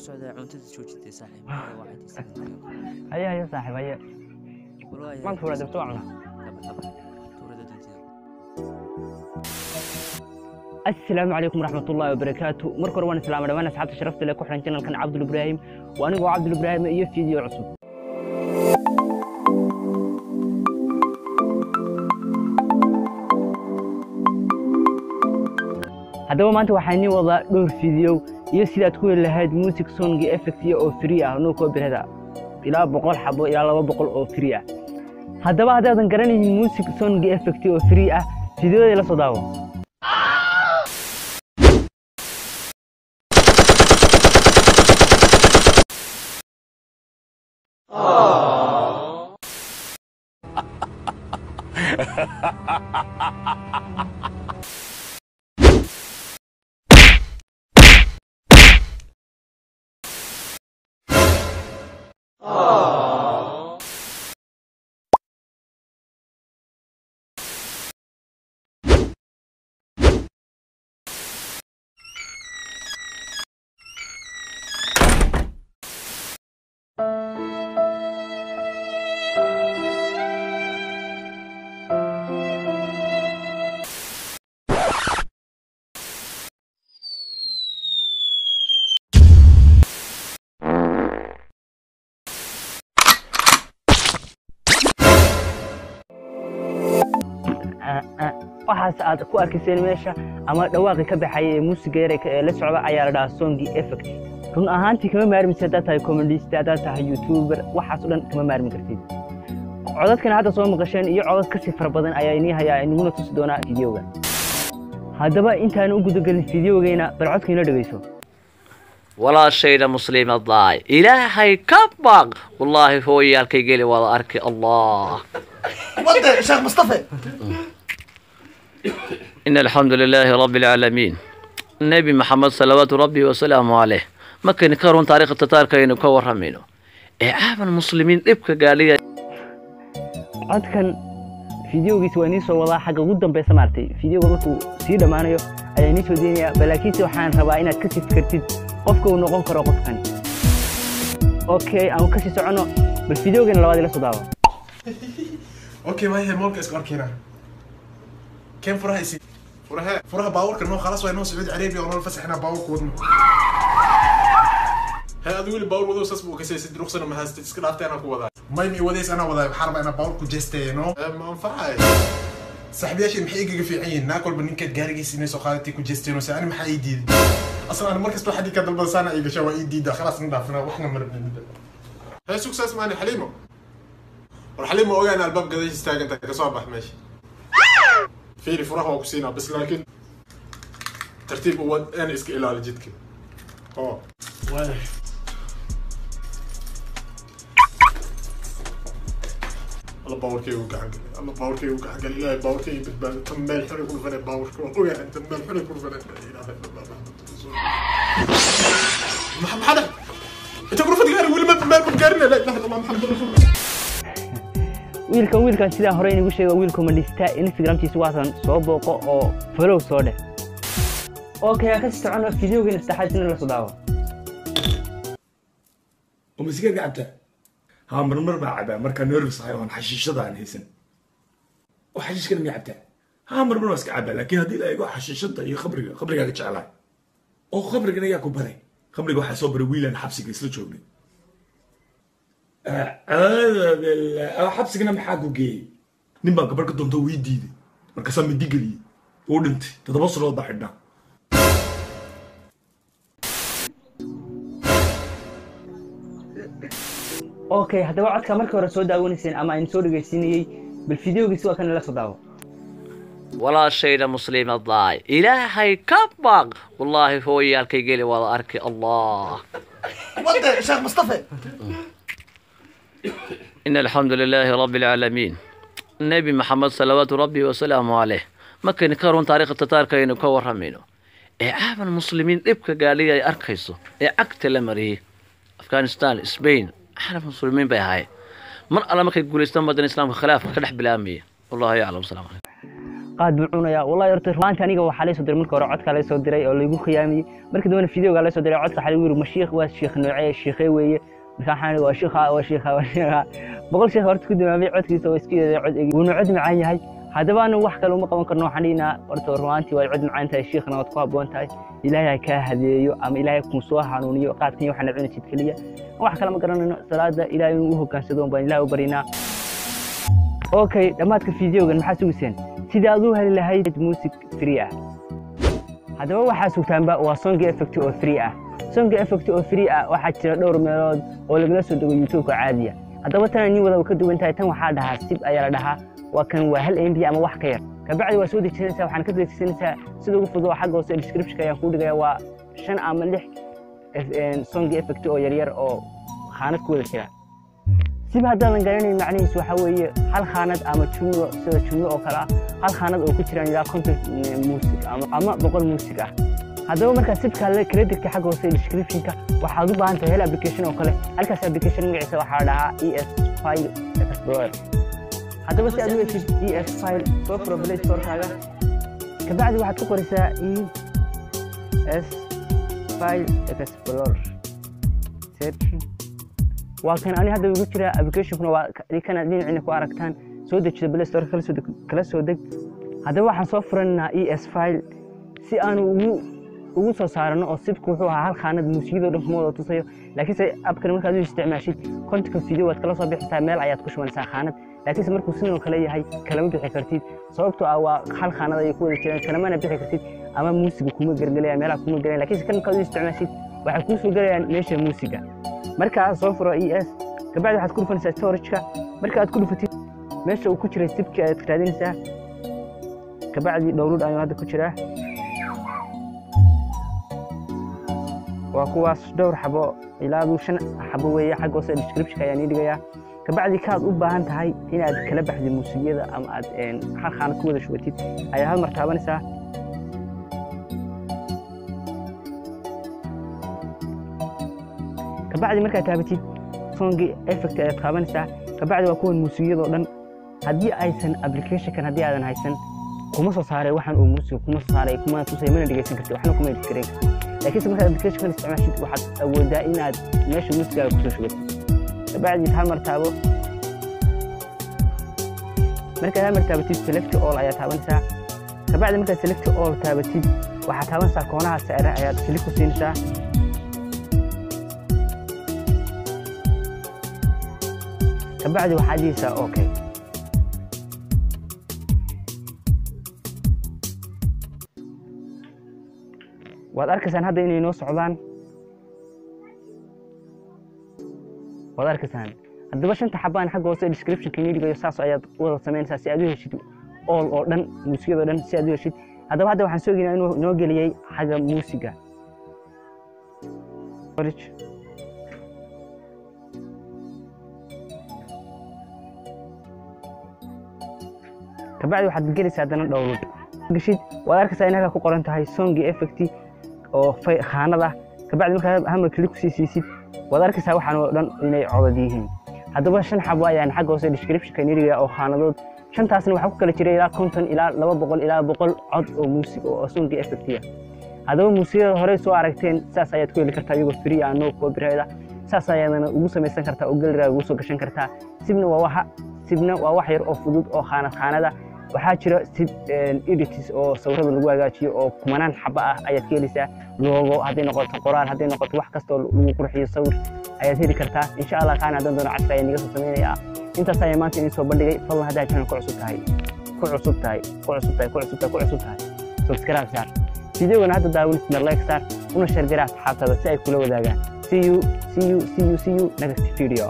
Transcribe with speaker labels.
Speaker 1: Socdaa, cuntada joojitay saaxiib. Waxaad
Speaker 2: Haye haye saaxiib, haye. Waan tuuray dabta, waa cunaa.
Speaker 1: Tuurada doontida.
Speaker 2: Asalaamu calaykum waraxmatullaahi wabarakaatu. Marka hore waan islaama dhammaan asxaabta sharafta leh ku xiran channelkan Cabdul Ibraahim. Waa anigoo Cabdul Ibraahim iyo video cusub. Haddaba maanta waxaan niin wadaa dhowr video iyo sidaad ku heli lahayd music, song iyo effect iyo oo free ah, no copyright ah, ilaa 100 xabo ilaa 200 oo free ah. Haddaba haddaadan garanaynin music, song iyo effect oo free ah, videoda la soo daawo. Waxaas aad ku arkayseen meesha ama dhawaaqi ka baxaya ee muusiga yar ee la socda ayaa la dhahaa song effect. Run ahaantii kama maarmi haddaad tahay comedist, haddaad tahay youtuber, waxaas oo dhan kama maarmi kartid. Codadkan hadda soo maqasheen iyo codad kasii fara badan ayaa inii hayaa, inaguna tusi doonaa videoga. Haddaba intaan u gudagelin videogeena, bal codka ina dhegeyso.
Speaker 3: Walaashayda muslimadaay, Ilaahay ka baq. Wallaahi hooyaalkay geli wada arki Allah.
Speaker 4: وانت شيخ مصطفى.
Speaker 3: إن الحمد لله رب العالمين، النبي محمد صلوات ربي وسلامه عليه. Markaynu ka run taariikhda Tataarka aynu ka warramayno ee caamal muslimiin dhibka gaaliya.
Speaker 2: Codkan videogiisa waa inii soo wadaa xagga ugu dambeysa, maartay videoga markuu sii dhammaanayo ayaa inii soo deynayaa, balaakiinse waxaan rabaa inaad kasii fikirtid qofka uu noqon karo qofkan. Okay, aan kasii soconno, bal videogeena labaad ila soo daawo.
Speaker 5: Okay, waayahay, mallka isku arkayna. Keen furaha isi, furaha, furaha baabuurka noo. Khalaas, waa inoo Sacuudi Carabiya oo noo fasaxnaa baabuurka wadno. Hay, adu weli baabuur wado saas buu kasay sid ruqsana ma haystid, iska dhaaftay, anaa ku wadaa. May mi wadays, anaa wadaa. Waxaan rabaa inaa baabuur ku jeesteeyo no ma anfacay. Saaxiibayaashii maxay igaga fiican yihiin? Naag walba ninkaad gaarigiisa inay soo qaadatay ku jeesteen oo ani maxaa ii diiday? Aslan ani markasta waxaa dhigka dalbada saana ii gashaa, waa ii diidaa. Khalaas, na dhaafina, waxna ma rabni midda. Hay, sug, saas maani. Xaliimo, war Xaliimo, ogaan albaab gadaashiis taagan tahay, kasoo bax meesha. Fiiri, furaha waa ku siinaa bas, laakiin tartiib u wad ana iska ilaali jidka. Oo waay alla baawarkaygu gacan galay, alla baawarkaygu gacan galay. Ilaahay baawarkayga badbaado. Tan meel xunay ku dhufanay baawarka, waa ogahay tan meel xunay ku dhufanay. Laa ilaaha illa Allah Maxamed rasuul. Maxaa dhacay? Inta ku dhufad gaari weli ma meel ma gaarin. Laa ilaaha illa Allah Maxamed rasuul.
Speaker 2: Wiilkan sidaa hore inagu sheega, wiilka comedista, Instagramtiisa waatan, soo booqo oo follow soo dheh. Okay, aan kasii soconno videogeena saddexaad, isna la soo daawo.
Speaker 6: Oo masigaarka cabtaa? Haa, marmar baa cabaa markaa nervous ahay oon xashiishada aan haysan. Oo xashiishkana miya cabtaa? Haa, marmar waa iska cabaa, laakiin haddii la eego xashiishada iyo khamriga, khamrigaaga jeclahay. Oo khamrigana yaa ku baray? Khamriga waxaa soo baray wiilaan xabsiga isla joognay. Acuudu billah. Xabsigana maxaa ku geeyey? Nin baan gabar ka doonto, wii diiday, markaasaa mindi geliyey, wuu dhintay, 7 sanood baa xidhnaa.
Speaker 2: Okay, haddaba codka markii hore soo daawanayseen ama aynu soo dhegeysiinayey, bal videogiisa waa kan, la soo daawo.
Speaker 3: Walaashayda muslimadaay, Ilaahay ka baq. Wallaahi hooyaalkay geli wada arki Allah.
Speaker 4: وانت شيخ مصطفى.
Speaker 3: إن الحمد لله رب العالمين، النبي محمد صلوات ربي وسلامه عليه. Markaynu ka run taariikhda Tataarka aynu ka warramayno ee caamal muslimiin dhibka gaaliya ay arkayso ee cagta la mariyey Afghanistan, Spain, caalam muslimiin bay ahaayeen. Mar alla markay guulaystaan badan islaamka khilaafka ka dhex bilaabmaya. Wallahu yaclam. Asalaamu calaykum.
Speaker 2: Qaad buu cunayaa. Wallahi horta maanta aniga waxaa laysoo diray marka hore codka laysoo diray oo laygu khiyaamiyey. Markii dambena videoga laysoo diray codka, waxaa lagu yiri ma shiikh waa shiikh noocee, shiikhee weeye? Marka waxaan waa shiikha, waa shiikha, waa shiikha 100 shiikh horta ku dimaamay codkiisa oo iska yeeday cod egi, wuuna cod macaan yahay. Haddaba anu wax kale uma qaban karno, waxaan dhihinaa horta runaantii waa cod macaan tahay, shiikhna waad ku habboon tahay. Ilaahay ha kaa hadeeyo ama Ilaahay kuu soo hanuuniyo. Qaadkan iyo waxaana cunaysid keliya, wax kale ma garanayno. Salaada Ilaahay inuu u hoggaansado baan Ilaahay u barinaa. Okay, dhammaadka videogan maxaa sugiseen sidii aad u heli lahayd music free ah? Haddaba waxaa sugtaanba waa song effect oo free ah. Song effect oo free ah waxaa jira dhowr meelood oo lagala soo dego YouTube-ka caadiya. Haddaba tan nin wada ka duwan tahay, tan waxaa dhahaa zip ayaa la dhahaa. Waa kan, waa 1 MB ama wax ka yar. Kabacdi waa soo dejisanaysaa, waxaan ka dejisanaysaa sida ugu fudud oo xagga hoose description ayaan kuu dhigaya. Waa 5 ama 6 song effect oo yaryar oo khaanad ku wada jira. Zip haddaadan garanayn macnihiisu waxaa weeye hal khaanad ama jumlo, sida jumlo oo kale ah, hal khaanad oo ku jiraan ilaa 50 music ama 100 music ah. Haddaba markaa zipka la kala degtay xagga hoose description-ka, waxaad u baahan tahay hel application oo kale. Halkaas application magaciisa waxaa la dhahaa ES File Explorer. Haddaba si aad u heshid ES File, soo furo Play Store-kaaga. Kabacdi waxaad ku qoraysaa ES File Explorer search. Waa kan, ani hadda igu jira applicationkuna, waa kana dhinacina ku aragtaan. Soo dejida Play Store, kala soo deg, kala soo deg. Haddaba waxaan soo furanaynaa ES File si aanu ugu soo saarano oo zipku wuxuu ahaa hal khaanad, muusikadoo dhan kuma wada tusayo, laakiinse appkan markaad u isticmaashid 50-ka video waad kala soo bixisaa, meel ayaad ku shubanaysaa khaanad. Laakiinse markuu sidoo kale yahay kalama bixi kartid, sababtoo ah waa hal khaanad ayay ku wada jiraan, kalamana bixi kartid ama muusiga kuma gergelaya, meelaha kuma gelayaan. Laakiinse kan markaad u isticmaashid waxay kuu soo gelayaan meesha muusiga. Markaa soo furo ES, kabacdi waxaad ku dhufanaysaa storage-ka. Marka aad ku dhufatid, meesha uu ku jiray zipki ayaad raadinaysaa. Kabacdi download ayuu hadda ku jiraa. Waa kuwaas dhowr xabo, ilaa aduu 5 xabo weeye. Xagga hoose description ayaan ii dhigayaa. Kabacdi kaad u baahan tahay inaad kala baxdid muusigiyada ama aad hal khaanad ku wada shubatid ayaa hal mar taabanaysaa. Kabacdi markaad taabatid song effect ayaad taabanaysaa. Kabacdi waa kuwan muusigiyadoo dhan. Haddii aysan applicationkan, haddii aadan haysan, kuma soo saaray waxaan uu muusiga kuma soo saaray, kuma tusay, mana dhegeysan kartid, waxna kuma edit gareyn kartid. Laakiinse markaad applicationkan isticmaashid waxaad awoodaa inaad meesha muusigaaga kusoo shubatid. Kabacdi hal mar taabo. Markaad hal mar taabatid, select all ayaa taabanaysaa. Kabacdi markaad select all taabatid, waxaad taabanaysaa koonaha sare ayaad click ku siinaysaa. Kabacdi waxaad dhihaysaa okay. Waad arkaysaan hadda inay noo socdaan, waad arkaysaan. Haddaba shanta xabaan xagga hoose descriptionka inii dhigayo, saas ayaad u wada samaynaysaa si aad u heshid all oo dhan, muusikada dhan si aad u heshid. Haddaba hadda waxaan soogeynaa inuu inoo geliyey xagga muusiga storage. Kabacdi waxaad gelaysaa haddana download geshid. Waad arkaysaa in halkaa ku qoran tahay song effect oo khaanad ah. Kabacdi markaad hal mar click kusii siisid, waad arkaysaa waxaan oo dhan inay codad yihiin. Haddaba shan xabo ayaan xagga hoose descriptionka inii dhigaya oo khaanadood. Shantaasna waxaa ku kala jiray ilaa 50 ilaa 200 ilaa 100 cod oo muusig oo song effect ah. Haddaba muusigada horey soo aragteen saas ayaad ku heli kartaa iyagoo free ah, no copyright ah. Saas ayaadana ugu samaysan kartaa oo gallery ugu soo gashan kartaa. Zipna waa waxa, zipna waa wax yar oo fudud oo khaanad khaanada. Waxaa jira zip edits oo sawirada lagu hagaajiyo oo kumanaan xaba ah ayaad ka helaysaa. Logo hadday noqoto, qoraal hadday noqoto, wax kastoo lagu qurxiyo sawir ayaad heli kartaa, insha Allah. Kaana haddaan doono cashar ayaan iga soo samaynayaa. Intaas ayaa maanta idin soo bandhigay. Fadlan haddaad channel ku cusub tahay, ku cusub tahay, ku cusub tahay, ku cusub tahay, ku cusub tahay, subscribe saar. Videogana hadda daawanaysidna like saar, una share garaa asxaabtada si ay kula wadaagaan. See you, see you, see you, see you next video.